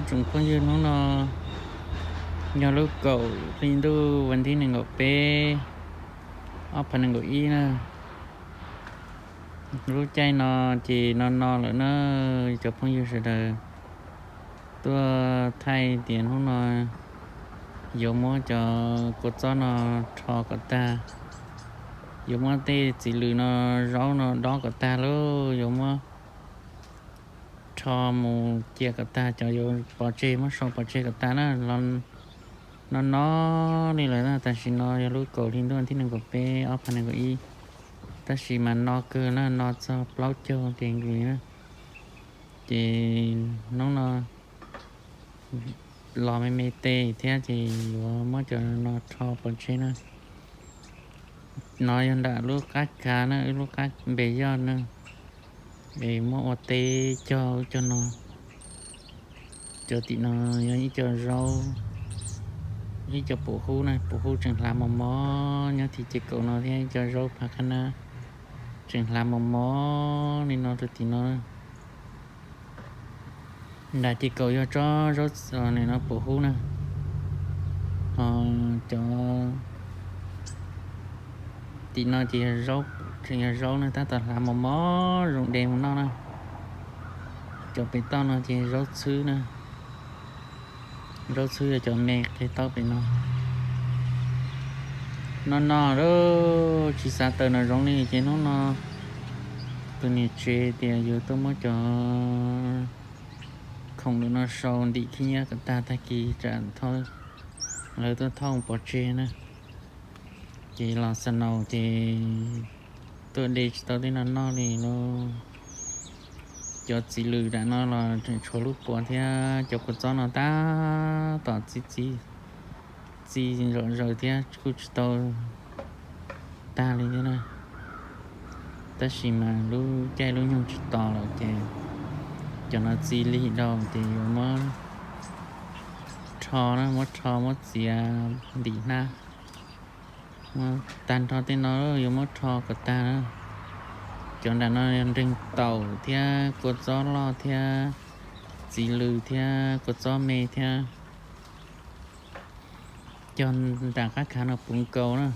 Tsoom phooj ywg, hnub no yog lub kaum hli ntuj vas thib nees nkaum peb, ob phav nees nkaum ib na. Lub caij no ces no no lawm na, cov phooj ywg sawv daws tuaj thaij tias hnub no yuav muab cov kua txob no rho kom tag, yuav muab tej txiv lws no, zaub no dob kom tag lauj, yuav muab rho mus cia kom tag, cov yuav pov tseg muab sau pov tseg kom tag na. No no li lawm na, tam sim no yog lub kaum hli ntuj thib nees nkaum peb ob phav nees nkaum ib, tab sis mas no kawg na, no txog plaub caug degree na. Ces hnub no los me me tes thiab ces yuav muab cov no rho pov tseg na. No yog nram lub qab kav na, wb lub qab npe yoj na, es muab ua teb cog cog no. Cov tim no yog ib co zaub, ib co pum hub na, pum hub tseem hlav mos mos nyob tim ces kaum no thiab ib co zaub phav qhab nab tseem hlav mos mos li no rau tim no. Nram ces kaum yog tsob zaub, nim no pum hub na, ho cov tim no ces yog zaub, tseem yog zaub na, tab tom hlav mos mos zoo de mus noj na. Cov pem toj no ces zaub txhwb na, zaub txhwb yog cov me qhib taub pem no. No no lawm, tsis xav tawm nram zoov li ces hnub no tus niam tsev tias yuav tuaj muab cov khoom ntawm no sau ntim khib nyiab kom tag, tag kis tsam lawv tuaj thauj pov tseg na. Ces los snow ces tuaj de tsis tau tej no noj li lauj. Cov txiv lws nram no los tseem tshuav lub puav thiab, cov kua txob no tab tom txi txi txi zom zaws thiab kuj tsis tau tag li thiab na. Tab sis mas lub caij lub nyoog tsis tos lawm ces cov no txi lig dhau ces yuav muab rho na, muab rho muab txiav ntim hnab, muab tag nrho tej no yuav muab rho kom tag na. Cov nram no yog nreeg taum thiab kua txob loj thiab txiv lws thiab kua txob me thiab. Cov nram qab khav no puv nkaus na.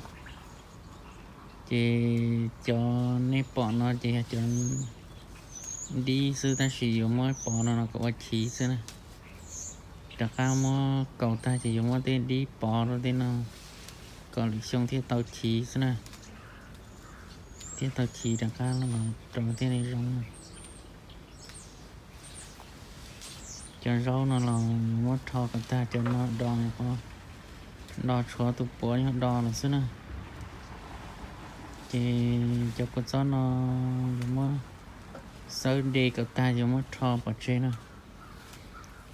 Ces cov nej pom no ces yog cov dib xwb, tab sis yuav muab pov no no kom ua chiv xwb na. Rov qab muab kaus tag ces yuav muab tej dib pov rau tej no kom lwm xyoo thiaj tau chiv xwb na. Thiaj tau chiv rov qab los rau thiaj li zoo na. Cov zaub no los muab rho kom tag, cov no do, do tshuav tus puav yog do lawm xwb na. Ces cov kua txob no yuav muab xawb de kom tag, yuav muab rho pov tseg na.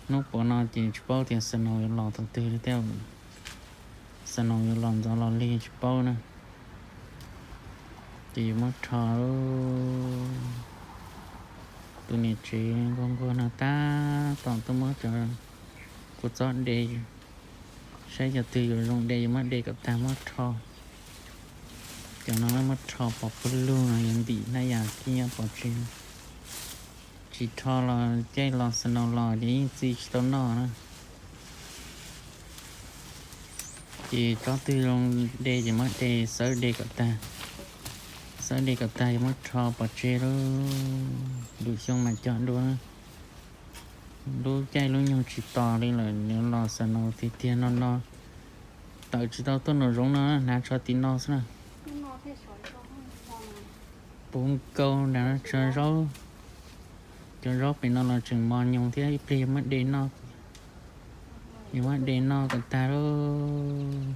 Hnub puav no ces tsis paub tias snow yuav los thaum twg li thiab, snow yuav los ntxov los lig tsis paub na. Ces yuav muab rho. Tus niam tsev nquag nquag no tab tom tuaj muab cov kua txob de, saib cov twg yuav zoo de yuav muab de kom tag muab rho. Cov no muab rho pov pawg lug no yuav ntim hnab yas khib nyiab pov tseg. Tsis rho los caij los snow los ces yeej txi tsis tau noj na. Ces tsob twg zoo de ces muab de, xawb de kom tag. Xawb de kom tag yuav muab rho pov tseg lub, lwm xyoo mas cog dua na. Lub caij lub nyoog tsis tos li lawm, yuav los snow tiag tiag no no. Tawm tsis tau tuaj nraum zoov no, hnav tsho tim no xwb na. Puv nkaus nram no, cov zaub pem no los tseem mos nyoos thiab, ib pliag yuav muab de noj, yuav muab de noj kom tag lauj.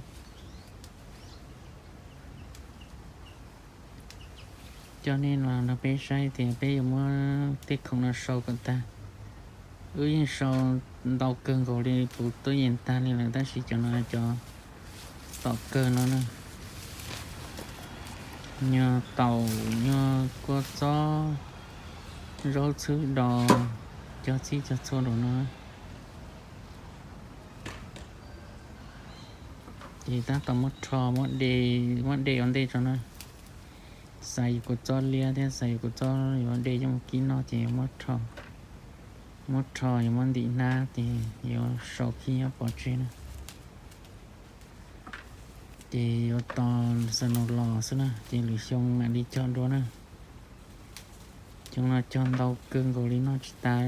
Coj nej los nrog peb saib tias peb yuav muab tej khoom no sau kom tag. Wb yeej sau ntau kawg nkaus li, puv tub yees tag li lawm, tab sis cov no cov tom kawg no na. Nyuag taum, nyuag kua txob, zaub txhwb do, cog txhij cog txhua rau no. Ces tab tom muab rho, muab de, muab de ua ntej tso na. Xav yuav kua txob liab thiab xav yuav kua txob yuav de coj mus kib noj ces yuav muab rho. Muab rho yuav muab ntim hnab ces yuav sau khib nyob pov tseg na. Ces yuav tos snow los xwb na, ces lwm xyoo mam li cog dua na. Xyoo no cog ntau kawg nkaus li noj tsis tas.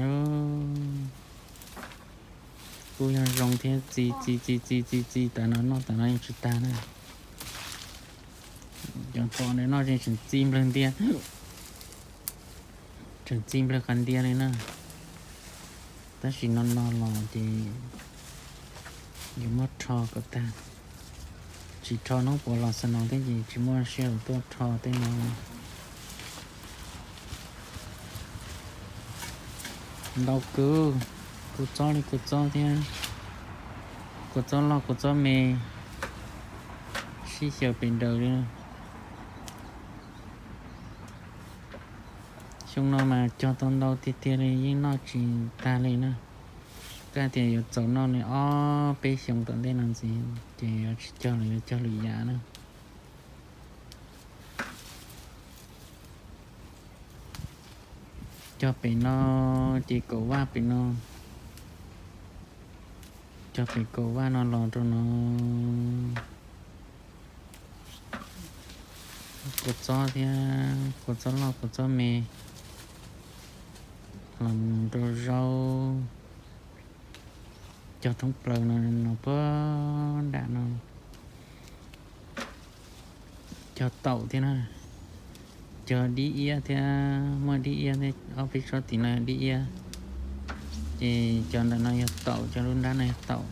Kuj yog zoo thiab, txi txi txi txi txi txi tas no noj tas no yeej tsis tag na. Cov tom ntawm no tseem txi nplawg ntias, tseem txi nplawg qhov ntias li na. Tab sis no no los ces yuav muab rho kom tag. Tsis rho hnub puav los snow thiab ces tsis muaj sij hawm tuaj rho tej no. Ntau kawg, kua txob li kua txob thiab, kua txob loj kua txob me, sib xyaw pem daws li. Xyoo no mas cog tau ntau tiag tiag li, yeej noj tsis tag li na. Kaj tias yuav txaus noj li ob peb xyoos tom ntej no ntxiv ces yuav tsis cog lawm, yuav cog lwm yam na. Cog pem no, ces kaum vaj pem no, cog pem kaum vaj no los rau no, kua txob thiab, kua txob loj kua txob me, los mus rau zaub, cog thoob plaws no, no puag nram no. Cog taum thiab na, cog dib iab thiab, muaj dib iab thiab, ob peb tsob tim no dib iab. Ces cov ntawm no yog taum, cov lub nrab no yog taum.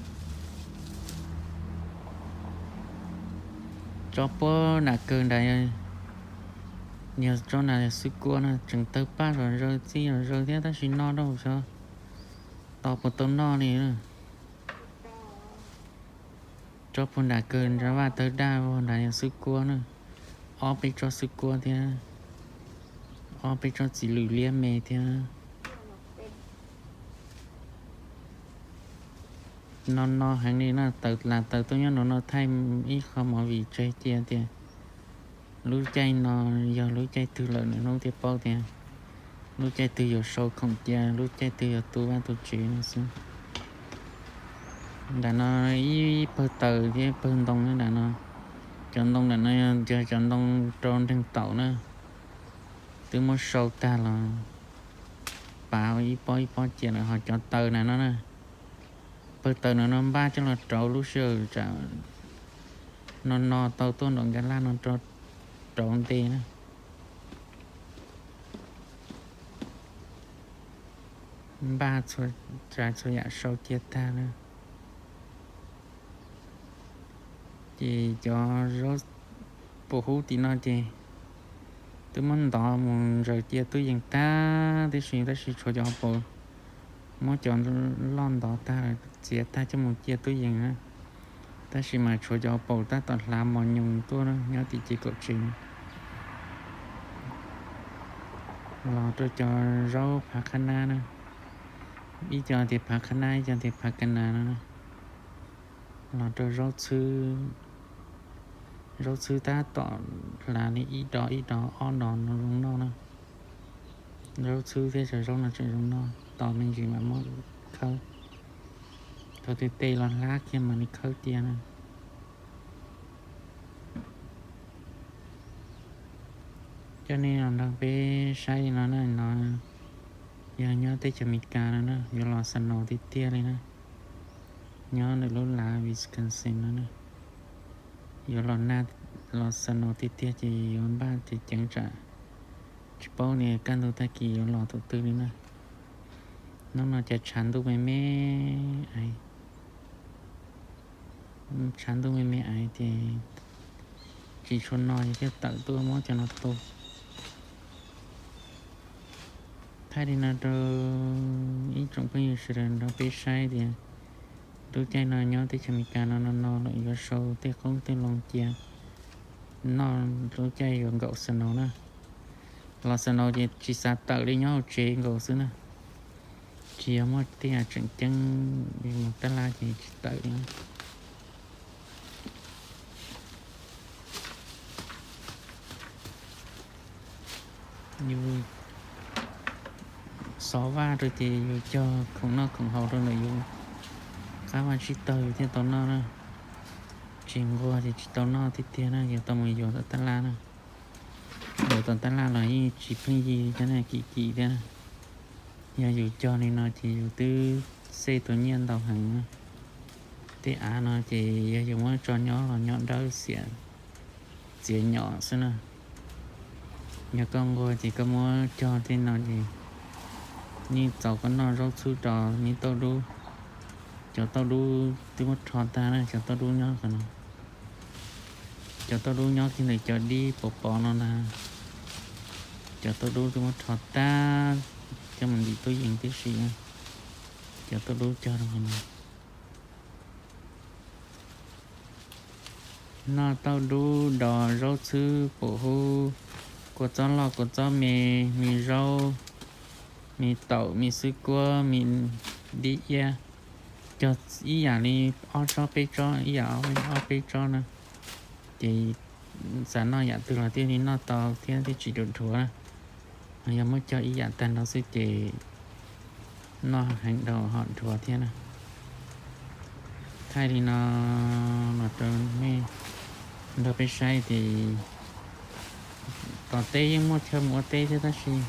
Tsob puag nram kawg nrad, yog tsob nrad yog xwb kuab na, tseem tawg paj zom zaws txi zom zaws thiab tab sis noj rau xyov tos puas tau noj li. Tsob puag nram kawg nrad vaj tawg daj, puag nrad yog xwb kuab na, ob peb tsob xwb kuab thiab, ob peb tsob txiv lwm liab me thiab. No no heev li na, taws las taws tuaj nyob no no thaij ib qho movie tseg cia tias lub caij no yog lub caij twg lawm, nws hnub thiaj paub tias lub caij twg yuav sau khoom cia, lub caij twg yuav tu vaj tu tsev no xwb. Nram no ib pawg taws thiab pawg ntoo na nram no. Cov ntoo nram no yog cov ntoo rau nreeg taum na, twb muab sau tag los pav ua ib pob ib pob cia lawm. Ho cov taws na no na, pawg taws na no npaj coj los rauv lub sij hawm tsam no no tau tuaj nram nkaj laj no rau rauv nte na. Npaj txhua tsav txhua yam sau cia tag na. Ces cov zaub pum hub tim no ces twb muab ntov mus ntsaws cia tub yees tag tib si, tab sis tshuav cov hauv paus muab cov loj ntov tag txiav tag coj mus cia tub yees na. Tab sis mas tshuav cov hauv paus tab tom hlav mos nyoos tuaj nyob tim ces kaum tsev. Los rau cov zaub phav qhab nab na, ib co tias phav qhab nab, ib co tias phav ka nas no. Los rau zaub txhwb, zaub txhwb tab tom hlav li ib dos ib dos ob dos no zoo noj na. Zaub txhwb thiab cov zaub no tseem zoo noj, tos me ntsis mam muab khawb. Thaum twg tes los hlab kiag mam li khawb cia na. Coj nej los nrog peb saib li no na, no yog nyob teb chaws Amelikas no na, yuav los snow tiag tiag li na. Nyob ntawm lub lav Wisconsin no na, yuav los nag los snow tiag tiag ces yuav npaj ceev ceev tsam tsis paub li kaj ntug tag kis yuav los thaum twg li na. Hnub no cas tshav ntuj me me, tshav ntuj me me ais ces tsis tshua no ces thiaj tawm tuaj muab cov no tu. Thaij li no rau ib tsoom phooj ywg sawv daws nrog peb saib tias lub caij no nyob teb chaws Amelikas no no no lawm yuav sau tej qoob tej loo cia noj lub caij yuav nkaum snow na. Los snow ces tsis xav tawm li, nyob hauv tsev nkaus xwb na. Tsis yog muaj tej yam tseem ceeb li mus tab laj ces tsis tawm li. Yus Xov vaj rau ces yus cog khoom noj khoom haus rau ntawm yus qab vaj tsib taug yus thiaj tau noj na. Tsis nquag ces tsis tau noj tiag tiag na, yus tau mus yuav tom tab laj na. Yuav tom tab laj los yeej tsis pheej yig li thiab na, kim kim thiab na. Yog yus cog li no ces yus twb xej tau nyiaj ntau heev na. Tej av no ces yog yus muab tso nyob los nyob dawb xiam txiav nyom xwb na. Yog koj nquag ces koj muab cog tej no ces yeej txaus koj noj zaub txhwb rau me tauj dub. Cov tauj dub twb muab rho tag na, cov tauj dub nyob qhov no. Cov tauj dub nyob kiag ntawm cov dib pov pov no ntag. Cov tauj dub twb muab rho tag, coj mus ntim tub yees tib si. Cov tauj dub cog rau qhov no. Noj tauj dub dos zaub txhwb pum hub, kua txob loj kua txob me, me zaub, me taum me xwb kuab me dib iab, cog ib yam li ob tsob peb tsob, ib yam ob peb tsob na. Ces xav noj yam twg los thiaj li noj tau thiab thiaj tsis dhuav dhuav na. Yog muab cog ib yam tag nrho xwb ces noj heev dhau ho dhuav thiab na. Thaij li no los rau nej nrog peb saib tias tom teb yeej muaj chaw mus ua teb thiab tab sis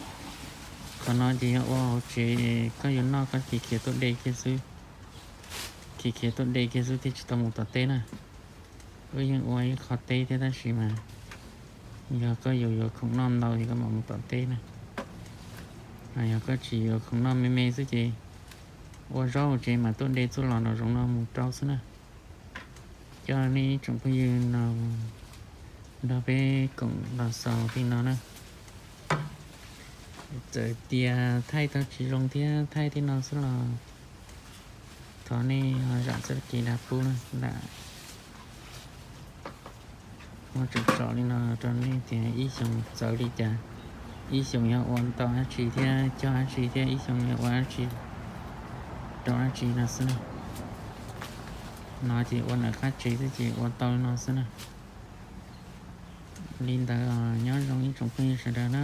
qhov no ces yog ua hauv tsev, koj yuav noj koj khiav khiav tuaj de kiag xwb. Khiav khiav tuaj de kiag xwb thiaj tsis tau mus tom teb na. Wb yeej ua ib qho teb thiab tab sis mas yog koj yuav yuav khoom noj ntau ces koj mam mus tom teb na. Yog koj tsis yuav khoom noj me me xwb ces ua zaub hauv tsev mas tuaj de txuj lom nraum zoov no mus rau xwb na. Coj nej ib tsoom phooj ywg no nrog peb koom los xaus li no na. Txawm tias thaij tau tsis zoo thiab thaij li no xwb los thov nej ho zam txoj kev dag pub na. Lam muab tsom tsom li no rau nej tias ib xyoos txawv li cas, ib xyoos yog ua tau dab tsi thiab cog dab tsi thiab ib xyoos yog ua dab tsi rau dab tsi no xwb na. No ces ua ntawm qab tsev xwb ces ua tau li no xwb na. Li ntawd nyob zoo ib tsoom phooj ywg sawv daws na.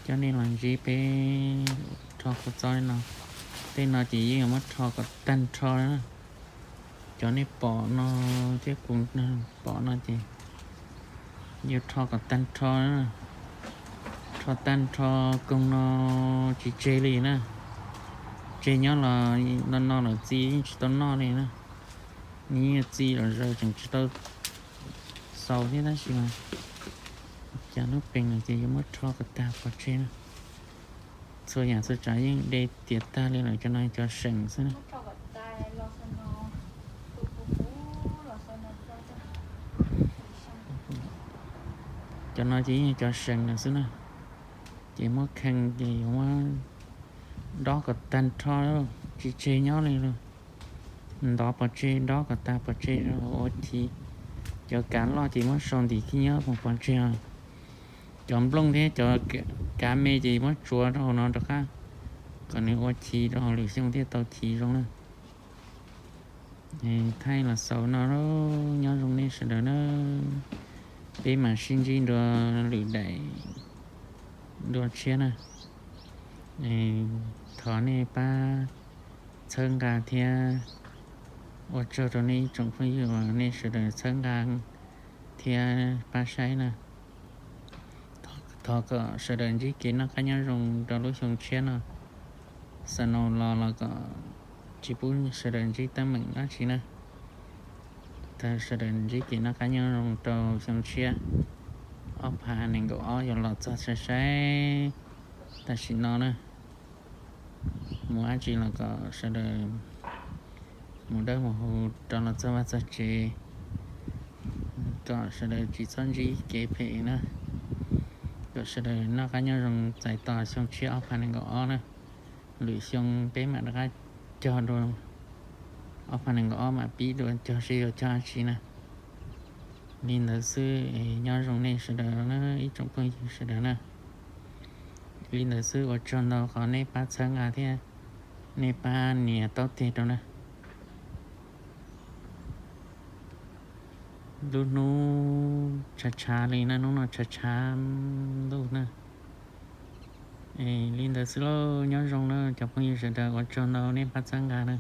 Coj nej los ntsib peb rho kua txob li no. Tej no ces yeej yuav muab rho kom tag nrho na. Cov nej pom no thiab kuv pom no ces yuav rho kom tag nrho na. Rho tag nrho koog no tsis tseg li na. Tseg nyob los no no lawm txi yeej tsis tau noj li na. Nws yeej txi los zaws tseem tsis tau xaus thiab tab sis mas cas hnub pees no ces yuav muab rho kom tag pov tseg na. Txhua yam txhua tsav yeej de tiav tag li lawm, cov no cov seem xwb na. Cov no ces yeej cov seem lawm xwb na. Ces muab khee ces yuav muab dob kom tag nrho, tsis tseg nyob li lawm. Ntov pov tseg, dob kom tag pov tseg rau ua chiv. Cov kav loj ces muab sau ntim khib nyiab mus pov tseg. Cov nplooj thiab cov kav me ces muab tsuav rau hauv no rov qab kom nws ua chiv rau hauv lwm xyoo thiaj tau chiv zoo na. Thaij los xaus no, nyob zoo nej sawv daws na. Peb mam sib ntsib dua lwm daim dua tshiab na. Thov nej pab txhawb nqa thiab ua tsaug rau nej ib tsoom phooj ywg uas nej sawv daws txhawb nqa thiab pab saib na. Thov kom sawv daws ntsib kev noj qab nyob zoo rau lub xyoo tshiab no. Xa naus los los kom tsis pub sawv daws ntsib teeb meem dab tsi na. Thov sawv daws ntsib kev noj qab nyob zoo rau xyoo tshiab ob phav nees nkaum ob yuav los txog sai sai tam sim no na. Mus dab tsi los kom sawv daws mus dawb mus huv rau los txog vaj txog tsev, kom sawv daws tsis txhob ntsib kev phem na, kom sawv daws noj qab nyob zoo txais tos xyoo tshiab ob phav nees nkaum ob na. Lwm xyoo peb mam rov qab cog dua, ob phav nees nkaum ob mam pib dua cog seb yuav cog dab tsi na. Li ntawd xwb, nyob zoo nej sawv daws na, ib tsoom phooj ywg sawv daws na. Li ntawd xwb, ua tsaug ntau qhov nej pab txhawb nqa thiab nej pab nias taub teg rau na. Lub hnub tshav tshav li na, hnub no tshav tshav ntuj na. Li ntawd xwb lauj, nyob zoo na cov phooj ywg sawv daws, ua tsaug ntau nej pab txhawb nqa na.